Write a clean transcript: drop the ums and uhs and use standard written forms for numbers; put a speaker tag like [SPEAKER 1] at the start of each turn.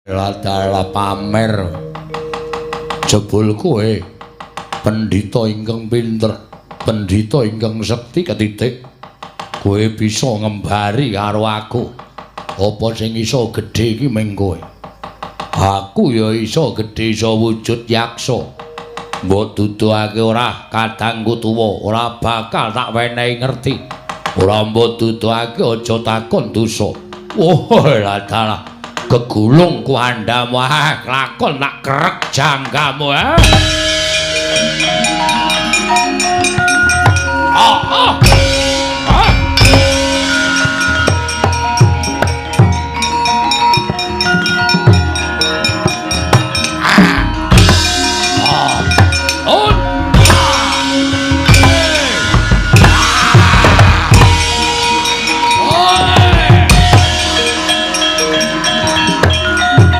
[SPEAKER 1] Ladalah pamer. Jebul kowe pendhita ingkang pinter, pendhita ingkang sekti ketitik. Kowe bisa ngembari karo aku. Apa sing iso gedhe iki ming kowe. Aku ya iso gedhe iso wujud yaksa. Mbok duduhake ora kadangku tuwa, ora bakal tak wenehi ngerti. Ora mbok duduhake aja takon dosa. Wah, ladalah gegulung kuandamu, ah, lakon tak krek janggamu, ah. Oh, oh.